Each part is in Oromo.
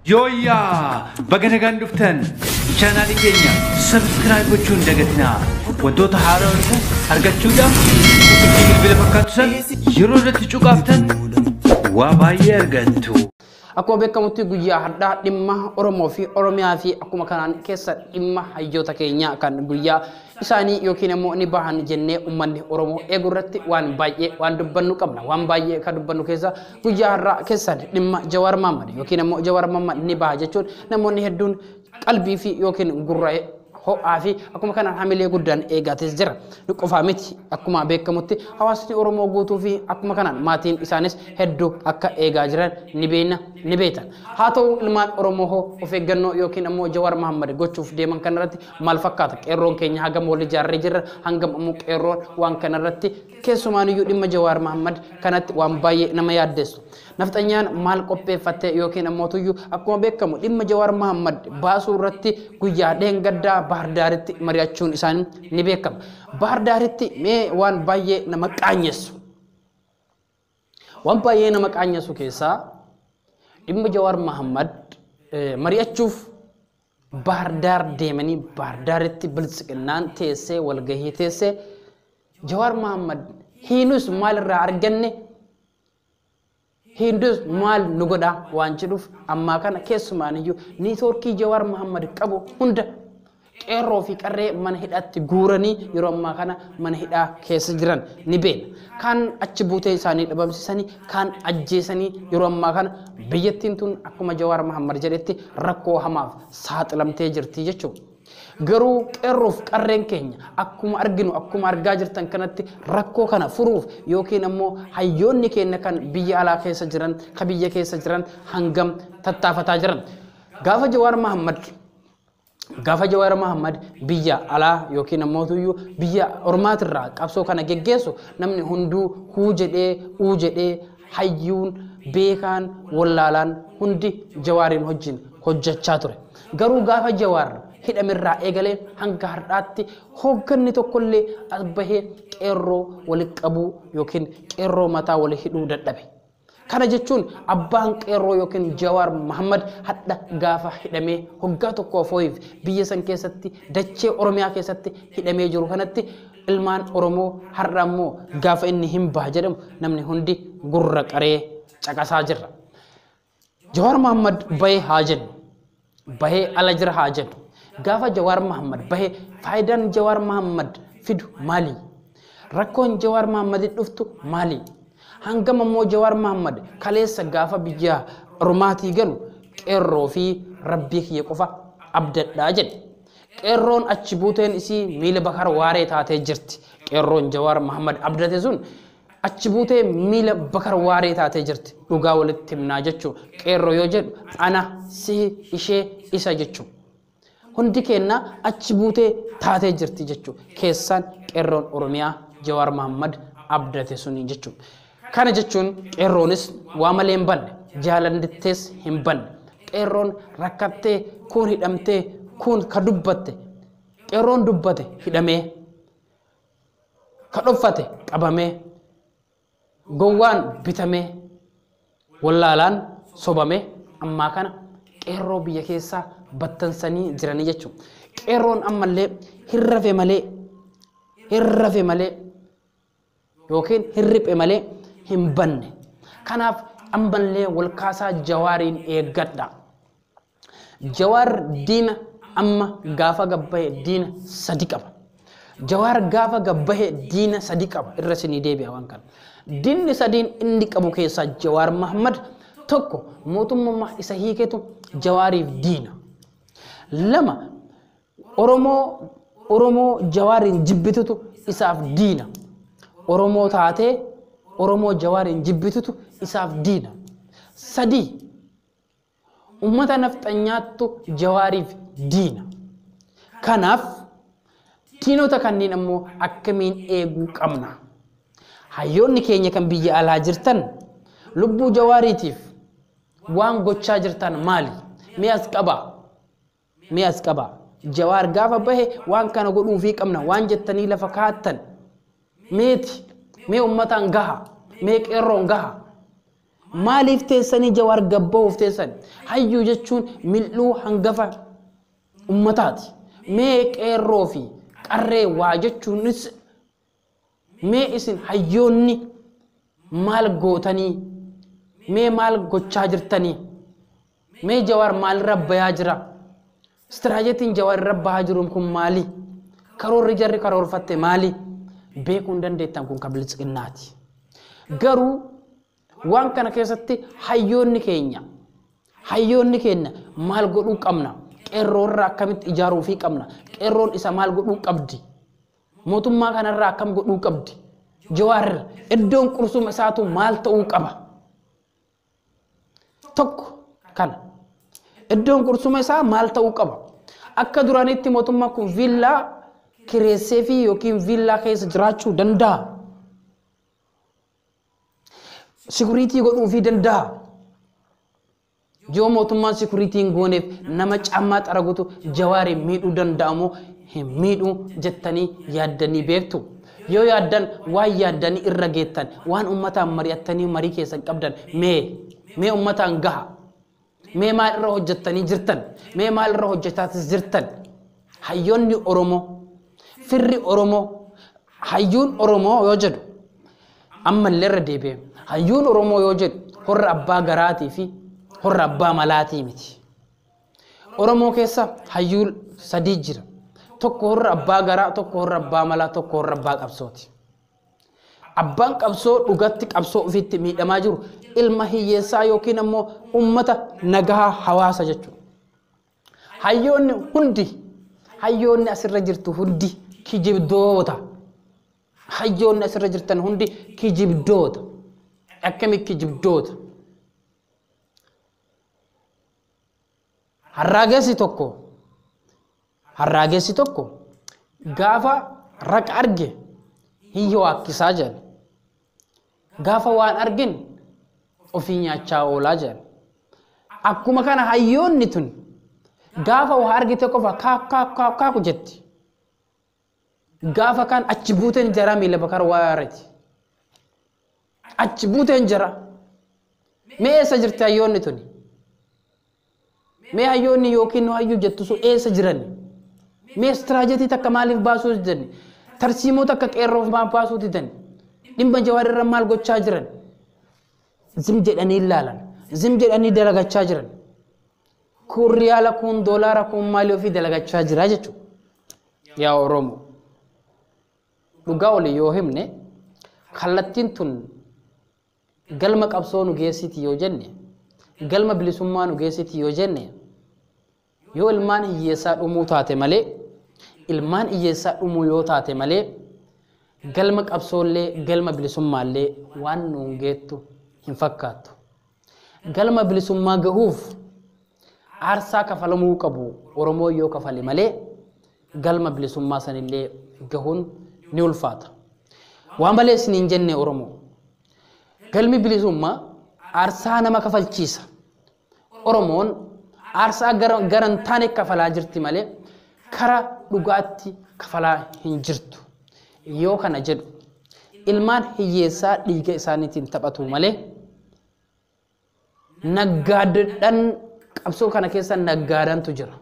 Yooyyaa! Baga nagaan dhuftan chaanaalii keenya subscribe gochuun dagatinaa. Wantoota haaraa dhufu argachuudhaaf bilbila fakkaatu san yeroo irratti cuqaaftan waa baay'ee argattu. Akkuma beekamutti guyyaa har'aa dhimma Oromoo fi Oromiyaa fi akkuma kanaan keessa dhimma hayyoota keenyaa kan guyyaa isaanii yookiin immoo ni bahan jennee uummanni Oromoo eeguu irratti waan baay'ee waan dubbannu qabna. Waan baay'ee kan dubbannu keessa guyyaa har'aa keessan dhimma Jawaar Mohammad yookiin immoo Jawaar Mohammad ni baha jechuun namoonni hedduun qalbii fi yookiin gurra ho'aa fi akkuma kanaan hamilee guddaan eegates jira. Nu qofaa miti, akkuma beekamutti hawaasni Oromoo guutuu fi akkuma kanaan maatiin isaanis hedduu akka eegaa jiran ni beekna, ni beektan. Haa ta'u, ilmaan Oromoo hoo of eeggannoo yookiin ammoo Jawaar Mohammad gochuuf deeman kanarratti maal fakkaata? Qeerroon keenya hagam wal ijaarree jirra? Hangam ammoo qeerroon waan kanarratti keessumaaniyyuu dhimma Jawaar Mohammad kanatti waan baay'ee nama yaaddeessu. Nafxanyaan maal qopheeffatte yookiin ammoo tuyyuu akkuma beekamu dhimma Jawaar Mohammad baasuu irratti guyyaa dheengaddaa Bahar Daaritti mari'achuun isaanii ni beekama. Bahar Daaritti mee waan baay'ee nama qaanyessu. Waan baay'ee nama qaanyessu keessaa dhimma Jawaar Mohammad mari'achuuf Bahar Daar deemanii Bahar Daaritti biltsiqinnaan teessee walgahii teessee Jawaar Mohammad hiinus maalirraa arganne, hindus maal nu godha waan jedhuuf ammaa kana keessumaaniyyuu niitoorkii Jawaar Mohammad qabu hunda qeerroo fi qarree mana hidhaatti guuranii yeroo ammaa kana mana hidhaa keessa jiran ni beekna. Kaan achi buutee isaanii dhabamsiisanii, kaan ajjeesanii, yeroo ammaa kana biyyattiin tun akkuma Jawaar Mohammad jedhetti rakkoo hamaaf saaxilamtee jirti jechuudha. Garuu qeerroof qarreen keenya akkuma arginu, akkuma argaa jirtan kanatti rakkoo kana furuuf yookiin ammoo hayyoonni keenya kan biyya alaa keessa jiran, kan biyya keessa jiran hangam tattaafataa jiran. Gaafa Jawaar Mohammad biyya alaa yookiin ammoo tuyyuu biyya ormaatirraa qabsoo kana geggeessu namni hunduu huu jedhee uu jedhee, hayyuun, beekaan, wallaalaan hundi Jawaariin wajjin hojjechaa ture. Garuu gaafa Jawaar hidhamirraa eegalee hanga har'aatti hoogganni tokkollee as bahee qeerroo walitti qabuu yookiin qeerroo mataa wali hidhuu dadhabe. Kana jechuun abbaan qeerroo yookiin Jawaar Mohammad hadha gaafa hidhamee hoggaa tokko afooyiif biyya san keessatti, dachee Oromiyaa keessatti hidhamee jiru kanatti, ilmaan Oromoo har'a ammoo gaafa inni hin baha jedhamu namni hundi gurra qaree caqasaa jirra. Jawaar Mohammad bahee haa jennu. Bahee ala jira haa jennu. Gaafa Jawaar Mohammad bahee faayidaan Jawaar Mohammad fidu maali? Rakkoon Jawaar Mohammad dhuftu maali? Hangam ammoo Jawaar Mohammad kaleessa gaafa biyya ormaatii galu qeerroo fi rabbii kiyya qofa abdadhaa jedhe. Qeerroon achi buuteen isii miila Bakar Waaree taatee jirti. Qeerroon Jawaar Mohammad abdate sun achi buutee miila Bakar Waaree taatee jirti. Dhugaa walitti himnaa jechuudha. Qeerroo yoo jedhu ana, si, ishee, isa jechuudha. Hundi keenya achi buutee taatee jirti jechuudha. Keessaan qeerroon Oromiyaa Jawaar Mohammad abdate suni jechuudha. Kana jechuun qeerroonis waa malee hin banne, jaalandittees hin banne. Qeerroon rakkattee, kuun hidhamtee, kuun ka dubbatte, qeerroon dubbate hidhamee, ka dhoffate qabamee, gowwaan bitamee, wallaalaan sobamee, ammaa kana qeerroo biyya keessaa battansanii jiranii jechuudha. Qeerroon ammallee hin rafe malee, hin rafe malee yookiin hin riphe malee hin banne. Kanaaf ammallee wal kaasaa Jawaariin eeggadha. Jawaar diina amma gaafa gabbahe diina sadi qaba. Jawaar gaafa gabbahe diina sadi qaba. Irra isinii deebi'a waan kana. Diinni sadiin inni qabu keessaa Jawaar Mahammad tokko mootummaa isa hiiketu Jawaariif diina. Lama, Oromoo Jawaariin jibbitutu isaaf diina. Oromoo taatee Oromoo Jawaariin jibbitutu isaaf diina. Sadii, ummata nafxanyaattu Jawaariif diina. Kanaaf diinota kanneen ammoo akkamiin eeguu qabna? Hayyoonni keenya kan biyya alaa jirtan lubbuu Jawaariitiif waan gochaa jirtan maali? Mee as qabaa. Mee as qabaa. Jawaar gaafa bahe waan kana godhuufii qabna waan jettanii lafa kaattan. Meeti, mee ummataan gaha, mee qeerroon gaha. Maaliif teessanii Jawaar gabba'uuf teessan? Hayyuu jechuun mil'uu hangafa ummataati. Mee qeerroo fi qarree waa jechuunis mee isin hayyoonni maal gootanii? Mee maal gochaa jirtanii? Mee Jawaar maalirra bayaa jira? Istiraajetiin Jawaar irra bahaa jiru kun maali? Karoorri jarri karoorfatte maali? Beekuu hin dandeettan kun kan biltsiginnaati. Garuu waan kana keessatti hayyoonni keenya maal godhuu qabna? Qeerroo irraa akkamitti ijaaruufii qabna? Qeerroon isa maal godhuu qabdi? Mootummaa kanarraa akkam godhuu qabdi? Jawaar iddoon qursuma isaatu maal ta'uu qaba? Tokko kana. Iddoon qursuma isaa maal ta'uu qaba? Akka duraanitti mootummaa kun viillaa kireessee fi yookiin viillaa keessa jiraachuu danda'a. Sikuriitii godhuufii danda'a. Yoo mootummaan sikuriitii hin gooneef nama caammaa xaragutu Jawaariin miidhuu danda'amu hin miidhuu jettanii yaaddanii beektu. Yoo yaaddan waan yaaddanii irra geettan waan uummataan mari'attanii marii keessan qabdan mee uummataan gaha. Mee maal irra hojjettanii jirtan? Mee maal irra hojjetaatis jirtan? Hayyoonni Oromoo, firri Oromoo, hayyuun Oromoo yoo jedhu ammallee irra deebi'e. Hayyuun Oromoo yoo jedhu horra abbaa garaatii fi horra abbaa malaatii miti. Oromoo keessa hayyuu sadii jira. Tokko horra abbaa garaa, tokko horra abbaa malaa, tokko horra abbaa qabsooti. Abbaan qabsoo dhugatti qabsoo ofiitti miidhamaa jiru ilma hiyyeessaa yookiin ammoo uummata nagaa hawaasa jechuudha. Hayyoonni hundi, hayyoonni asirra jirtu hundi kijibdoota. Hayyoonni asirra jirtan hundi kijibdoota. Akkami kijibdoota? Harraagessi tokko gaafa raqa arge hin waakkisaa jedhan. Gaafa waan argin ofii nyaachaa oolaa jedhan. Akkuma kana hayyoonni tun gaafa waa argite qofa kaaku jetti. Gaafa kan achi buuteen jara miila bakar waarati. Achi buuteen jara. Mee eessa jirti hayyoonni tuni? Mee hayyoonni yookiin nu hayyuu jettu sun eessa jiran? Mee istiraajetii takka maaliif baasuu didan? Tarsiimoo takka qeerroof maal baasuu didan? Dhimma Jawaar irra maal gochaa jiran? Zim jedhanii ilaalan. Zim jedhanii dalagachaa jiran. Kun riyaala, kun doolaara, kun maalii ofii dalagachaa jira jechuudha. Yaa Oromoo. Dhugaa olii yoo himne kallattiin tun galma qabsoo nu geessiti yoo jenne, galma bilisummaa nu geessiti yoo jenne, yoo ilmaan hiyyeessaa dhumuu taate malee, ilmaan hiyyeessaa dhumuu yoo taate malee, galma qabsoollee galma bilisummaallee waan nuun geettu hin fakkaattu. Galma bilisummaa gahuuf aarsaa kafalamuu qabu Oromoo yoo kafale malee galma bilisummaa sanillee gahuun ni ulfaata. Waan malee isiniin jenne Oromoo. Galmi bilisummaa aarsaa nama kafalchiisa. Oromoon aarsaa gara hin taane kafalaa jirti malee kara dhugaatti kafalaa hin jirtu. Yoo kana jedhu ilmaan hiyyeessaa dhiiga isaaniitiin taphatu malee naggaadhaan qabsoo kana keessa naggaadantu jira.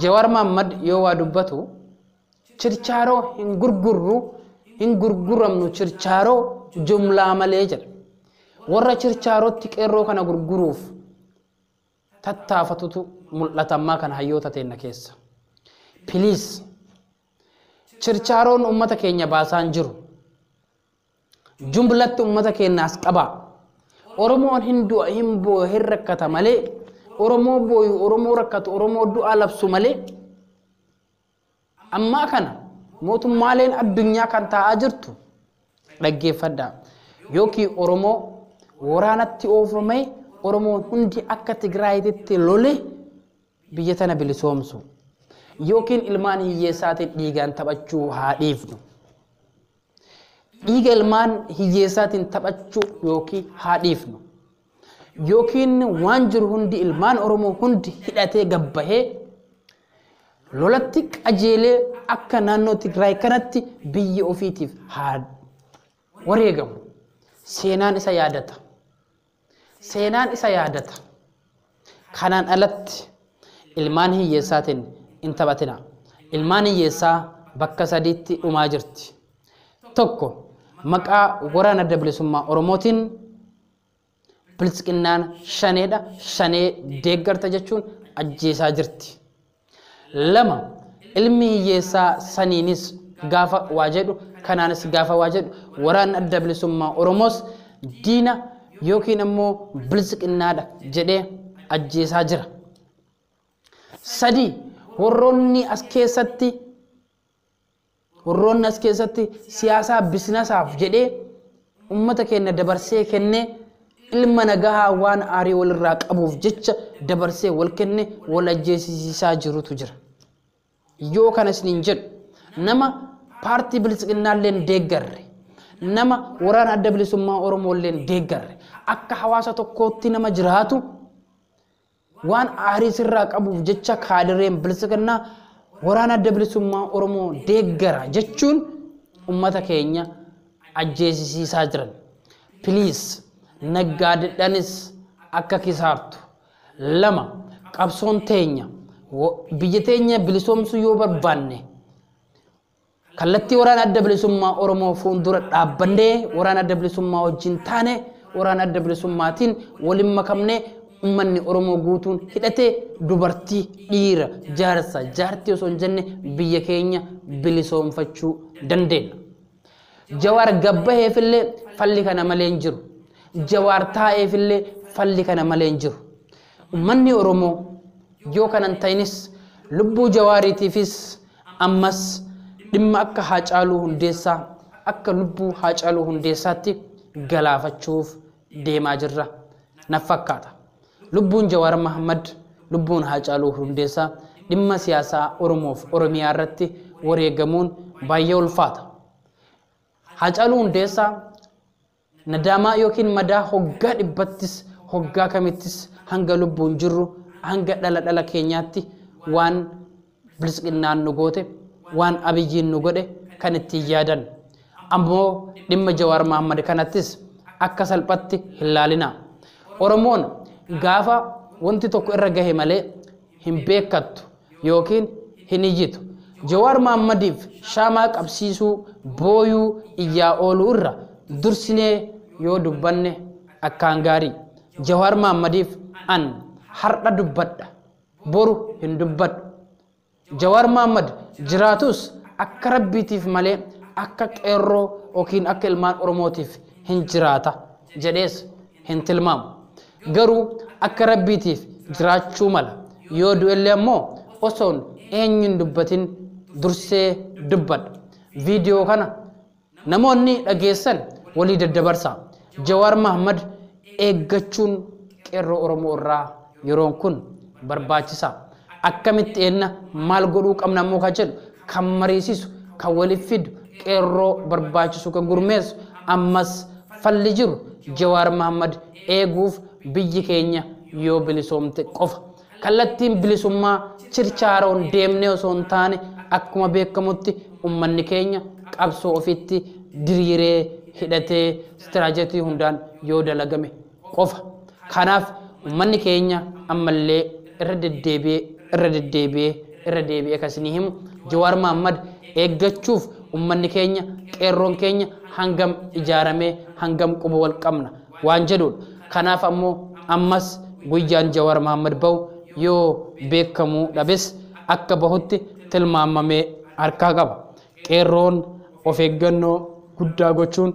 Jawaar Mohammad yoo waa dubbatu chirchaaroo hin gurgurru, hin gurguramnu chirchaaroo jumlaa malee jedha. Warra chirchaarootti qeerroo kana gurguruuf tattaafatutu mul'ata ammaa kana hayyoota teenna keessa. Piliis chirchaaroon uummata keenya baasaan jiru. Jumlatti uummata keenya as qabaa. Oromoon hin du'a, hin boo'a, hin rakkata malee, Oromoo booyu, Oromoo rakkatu, Oromoo du'a labsu malee ammaa kana mootummaaleen addunyaa kan taa'aa jirtu dhaggeeffadhaa. Yookiin Oromoo waraanatti oofamee Oromoon hundi akka Tigraayitti lole biyya tana bilisoomsu. Yookiin ilmaan hiyyeessaatiin dhiigaan taphachuu haa dhiifnu. Dhiiga ilmaan hiyyeessaatiin taphachuu yookiin haa dhiifnu. Yookiin waan jiru hundi ilmaan Oromoo hundi hidhatee gabbahee lolatti qajeelee akka naannoo Tigraay kanatti biyya ofiitiif haa wareegamu. Seenaan isa yaadata. Seenaan isa yaadata. Kanaan alatti ilmaan hiyyeessaatiin hin taphatina. Ilmaan hiyyeessaa bakka sadiitti dhumaa jirti. Tokko, maqaa waraana adda bilisummaa Oromootiin biltsiqinnaan shaneedha, shanee deeggarta jechuun ajjeesaa jirti. Lama, ilmi hiyyeessaa saniinis gaafa waa jedhu, kanaanis gaafa waa jedhu, waraanni adda bilisummaa Oromoos diina yookiin ammoo biltsiqinnaadha jedhee ajjeesaa jira. Sadi, warroonni as keessatti siyaasaa bisinasaaf jedhee ummata keenya dabarsee kennee ilma nagahaa waan aarii walirraa qabuuf jecha dabarsee wal kenne wal ajjeesisiisaa jirutu jira. Yoo kana isiniin jedhu nama paartii biltsiqinnaallee deeggarre, nama waraana adda bilisummaa Oromoollee deeggarre, akka hawaasa tokkootti nama jiraatu waan aarii sirraa qabuuf jecha kaadireen biltsiqinnaa waraana adda bilisummaa Oromoo deeggara jechuun ummata keenya ajjeesisiisaa jiran. Please, naggaadedhanis akka kisaartu. Lama, qabsoon teenya biyya teenya bilisoomsuu yoo barbaanne kallattii waraana adda bilisummaa Oromoo fuuldura dhaabbannee waraana adda bilisummaa wajjin taane waraana adda bilisummaatiin waliin makamnee ummanni Oromoo guutuun hidhatee dubartii, dhiira, jaarsa, jaartii osoo hin jenne biyya keenya bilisoomfachuu dandeenya. Jawaar gabbaheefillee falli kana malee hin jiru. Jawaar taa'eefillee falli kana malee hin jiru. Ummanni Oromoo yoo kanan ta'inis lubbuu Jawaariitiifis ammas dhimma akka Haacaaluu Hundeessaa akka lubbuu Haacaaluu Hundeessaatti galaafachuuf deemaa jirra na fakkaata. Lubbuun Jawaar Mahammad, lubbuun Haacaaluu Hundeessaa dhimma siyaasaa Oromoof Oromiyaa irratti wareegamuun baay'ee ulfaata. Haacaaluu Hundeessaa nadaamaa yookiin madaa hoggaa dhibbattis hoggaa kamittis hanga lubbuun jirru hanga dhala dhala keenyaatti waan biltsiqinnaan nu goote waan Abiyyiin nu godhe kan ittiin yaadan. Ammoo dhimma Jawaar Mahammad kanattis akka salphatti hin laalina. Oromoon gaafa wanti tokko irra gahe malee hin beekattu yookiin hin iyyitu. Jawaar Mahammadiif shaamaa qabsiisuu, booyuu, iyyaa ooluu irra dursinee yoo dubbanne akkaan gaarii. Jawaar Mahammadiif an har'a dubbadha, boru hin dubbadhu. Jawaar Mahammad jiraatus akka rabbiitiif malee akka qeerroo yookiin akka ilmaan Oromootiif hin jiraata jedhees hin tilmaamu. Garuu akka rabbiitiif jiraachuu mala. Yoo du'ellee ammoo osoon eenyuun dubbatin dursee dubbadha. Viidiyoo kana namoonni dhageessan walii daddabarsaa. Jawaar Mahammad eeggachuun qeerroo Oromoo irraa yeroon kun barbaachisaa. Akkamitti eenna maal godhuu qabna ammoo kan jedhu kan mariisisu, kan waliif fidu, qeerroo barbaachisu kan gurmeessu ammas falli jiru Jawaar Mahammad eeguuf biyyi keenya yoo bilisoomte qofa. Kallattiin bilisummaa chirchaaroon deemnee osoo hin taane akkuma beekamutti ummanni keenya qabsoo ofitti diriiree hidhatee istiraajetii hundaan yoo dalagame qofa. Kanaaf ummanni keenya ammallee irra deddeebi'ee irra deddeebi'ee irra deebi'ee kan isinii himu Jawaar Mahammad eeggachuuf ummanni keenya qeerroon keenya hangam ijaaramee hangam quba wal qabna waan jedhudha. Kanaaf ammoo ammas guyyaan Jawaar Mahammad bahu yoo beekamuu dhabes akka bahutti tilmaamamee harkaa qaba. Qeerroon of eeggannoo guddaa gochuun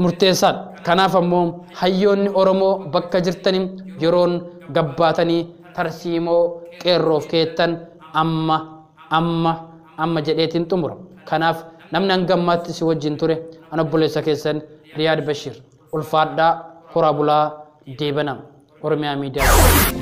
murteessaadha. Kanaaf ammoo hayyoonni Oromoo bakka jirtanii yeroon gabbaatanii tarsiimoo qeerroof keettan amma amma amma jedheetiin xumura. Kanaaf namni hanga ammaatti si wajjin ture ana obboleessa keessan Riyaad Bashiir. Ulfaadhaa, horaa bulaa, deebanaa. Oromiyaa Miidiyaa.